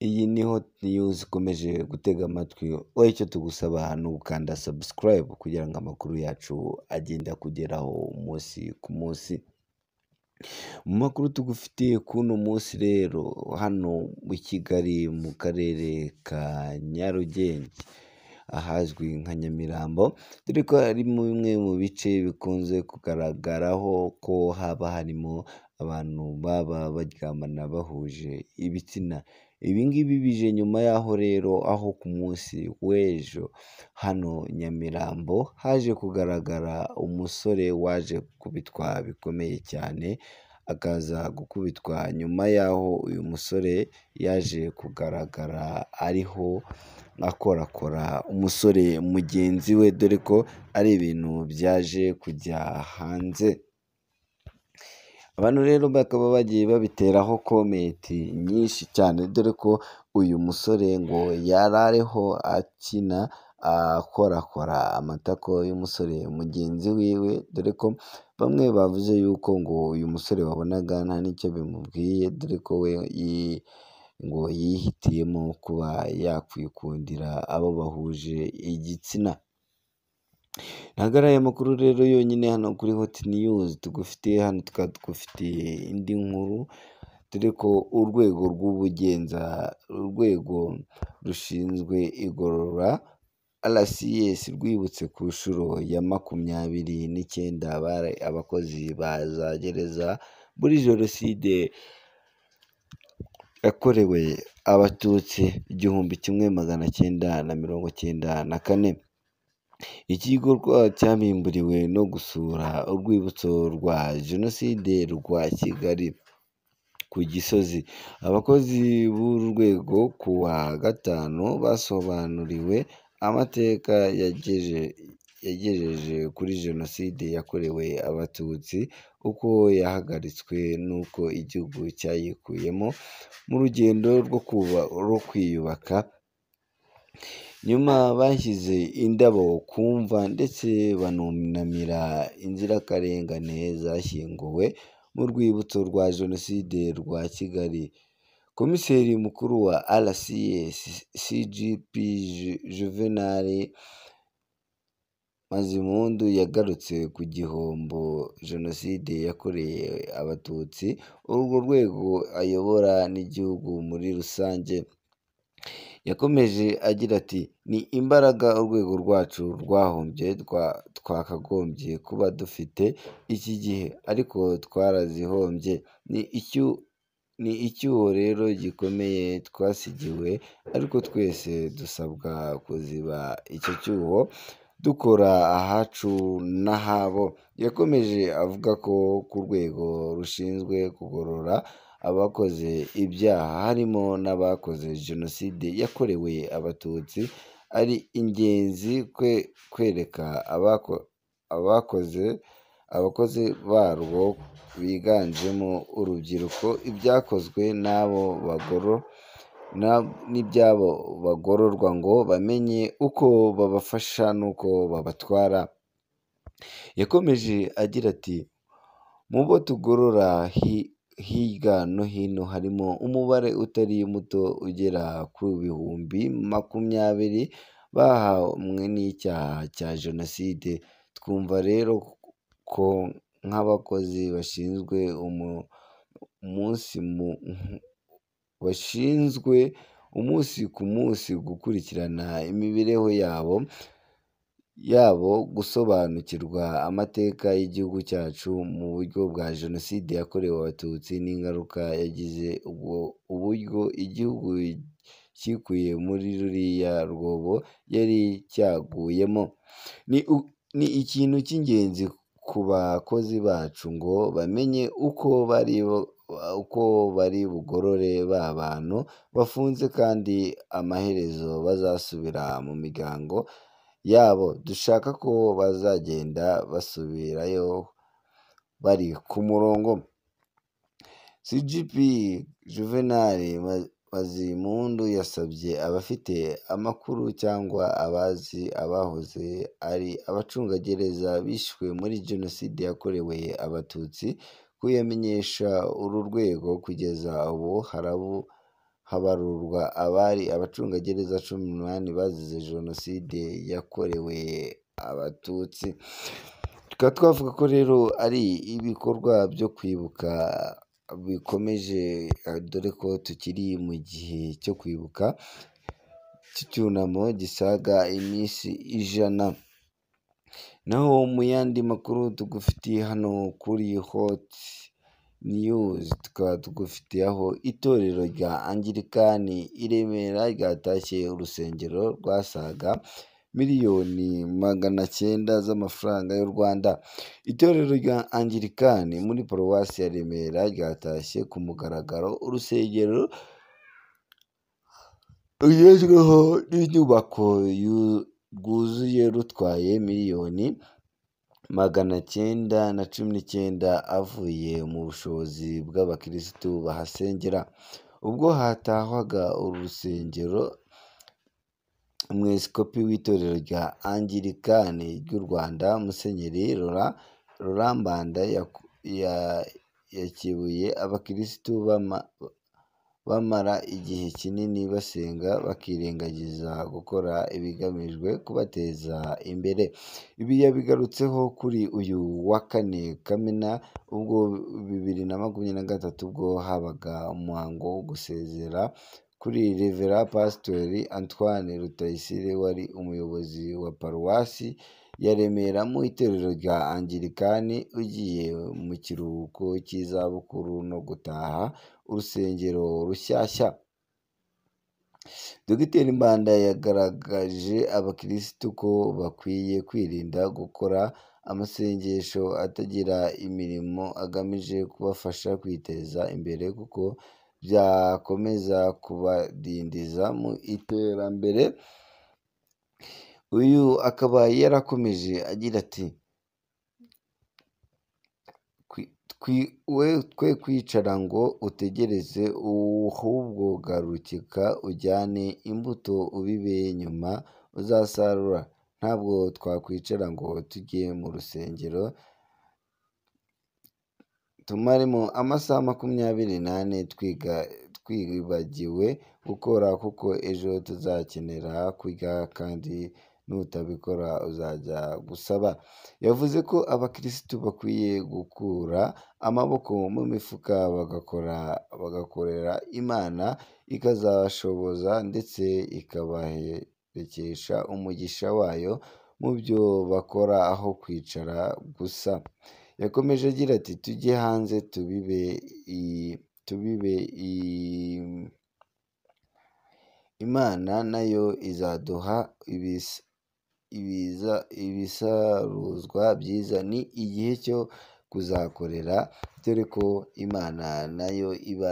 Iyi ni Hot News ikomeje gutega amatwi, wowe icyo tugusaba ni ugukanda subscribe kugira ngo amakuru yacu agende akugeraho umunsi ku munsi. Mu makuru tugufitiye k'uno munsi rero, hano i Kigali mu karere ka Nyarugenge ahazwi nka Nyamirambo, dore ko ari bimwe mu bice bikunze kugaragaraho ko haba harimo abantu baba baryamana bahuje ibitsina. Ibi ngibi bije nyuma y'aho rero aho ku munsi w'ejo hano Nyamirambo haje kugaragara umusore waje gukubitwa bikomeye cyane, akaza gukubitwa nyuma y'aho uyu musore yaje kugaragara ariho akorakora umusore mugenzi we, dore ko ari ibintu byaje kujya hanze. Abantu rero bakaba bagiye babiteraho comment nyinshi cyane, dore ko uyu musore ngo yari ariho akina akorakora amatako y'umusore mugenzi wiwe, dore ko bamwe bavuze yuko ngo uyu musore wabonaga nta n'icyo bimubwiye, dore ko we ngo yihitiyemo kuba yakwikundira abo bahuje igitsina. Ntabwo ari aya makuru rero yonyine hano kuri Hot News tugufitiye, hano tukaba tugufitiye indi nkuru, dore ko urwego rw'ubugenza, urwego rushinzwe igorora RCS rwibutse ku nshuro ya 29 bari abakozi ba za gereza muri Jenoside yakorewe Abatutsi 1994. Iki gikorwa cyabimburiwe no gusura urwibutso rwa Jenoside rwa Kigali ku Gisozi. Abakozi b'uru rwego ku wa gatanu basobanuriwe amateka yagejeje kuri Jenoside yakorewe Abatutsi, uko yahagaritswe n'uko igihugu cyayikuyemo mu rugendo rwo kwiyubaka. Nyuma bashyize indabo ku mva ndetse banunamira inzirakarengane zashyinguwe mu rwibutso rwa Jenoside rwa Kigali. Komiseri mukuru wa RCS CGP Juvenal Mazimpaka yagarutse ku gihombo Jenoside yakoreye Abatutsi, urwo rwego ayobora n'igihugu muri rusange. Yakomeje agira ati “Ni imbaraga urwego rwacu rwahombye twakagombye kuba dufite iki gihe, ariko twarazihombye. Ni icyuho rero gikomeye twasigiwe, ariko twese dusabwa kuziba icyo cyuho dukora ahacu n'ahabo.” Yakomeje avuga ko ku rwego rushinzwe kugorora abakoze ibyaha harimo n'abakoze Jenoside yakorewe Abatutsi, ari ingenzi kwereka abakozi barwo biganjemo urubyiruko ibyakozwe n'abo n'iby'abo bagororwa ngo bamenye uko babafasha n'uko babatwara. Yakomeje agira ati “Mu bo tugorora hirya no hino harimo umubare utari muto ugera ku 20,000 bahamwe n'icyaha cya Jenoside. Twumva rero ko nk'abakozi bashinzwe umunsi ku munsi gukurikirana imibereho yabo, gusobanukirwa amateka y'igihugu cyacu mu buryo bwa Jenoside yakorewe Abatutsi n'ingaruka yagize, uburyo igihugu cyikuye muri ruriya rwobo yari cyaguyemo. Ni ikintu cy'ingenzi ku bakozi bacu ngo bamenye uko bari bugorore ba bantu bafunze kandi amaherezo bazasubira mu miryango yabo. Dushaka ko bazagenda basubirayo bari ku murongo.” CGP Juvenal Mazimpaka yasabye abafite amakuru cyangwa abazi abahoze ari abacungagereza bishwe muri Jenoside yakorewe Abatutsi kuyamenyesha uru rwego. Kugeza ubu habarurwa abari abacungagereza 18 bazize Jenoside yakorewe Abatutsi. Tukaba twavuga ko rero ari ibikorwa byo kwibuka bikomeje, dore ko tukiri mu gihe cyo kwibuka cy'icyunamo gisaga iminsi 100. Naho mu yandi makuru tugufitiye hano kuri Hot News, tukaba tugufitiye aho itorero rya Anglikani i Remera ryatashye urusengero rwasaga 900,000,000 z'amafaranga y'u Rwanda. Itorero rya Anglikani muri Paruwasi ya Remera ryatashye ku mugaragaro urusengero rugezweho n'inyubako rwuzuye rutwaye 919,000,000 avuye mu bushobozi bw'abakirisitu bahasengera. Ubwo hatahwaga uru rusengero, Umwepiskopi w'itorero rya Anglikani ry'u Rwanda, Musenyeri Laurent Mbanda, yakebuye abakirisitu bamara igihe kinini basenga bakirengagiza gukora ibigamijwe kubateza imbere. Ibi yabigarutseho kuri uyu wa 4 Kamena ubwo 2023 ubwo habaga umuhango wo gusezera kuri Rev Pasitori Antoine Rutayisire wari umuyobozi wa Paruwasi ya Remera mu itorero rya Anglikani ugiye mu kiruhuko cy'izabukuru no gutaha urusengero rushyashya. Dr Mbanda yagaragaje abakirisitu ko bakwiye kwirinda gukora amasengesho atagira imirimo agamije kubafasha kwiteza imbere kuko byakomeza kubadindiza mu iterambere. Uyu akaba yarakomeje agira ati twe kwicara ngo utegereze, ahubwo garukika ujyane imbuto ubibe nyuma uzasarura. Ntabwo twakwicara ngo tujye mu rusengero tumaremo amasaha 24 twibagiwe gukora kuko ejo tuzakenera kurya kandi nutabikora uzajya gusaba. Yavuze ko abakirisitu bakwiye gukura amaboko mu mifuka bagakorera Imana ikazabashoboza ndetse ikabaherekesha umugisha wayo mu byo bakora aho kwicara gusa. Yakomeje agira ati tujye hanze tubibe Imana nayo izaduha ibisaruzwa byiza, ni igihe cyo kuzakorera dore ko Imana nayo iba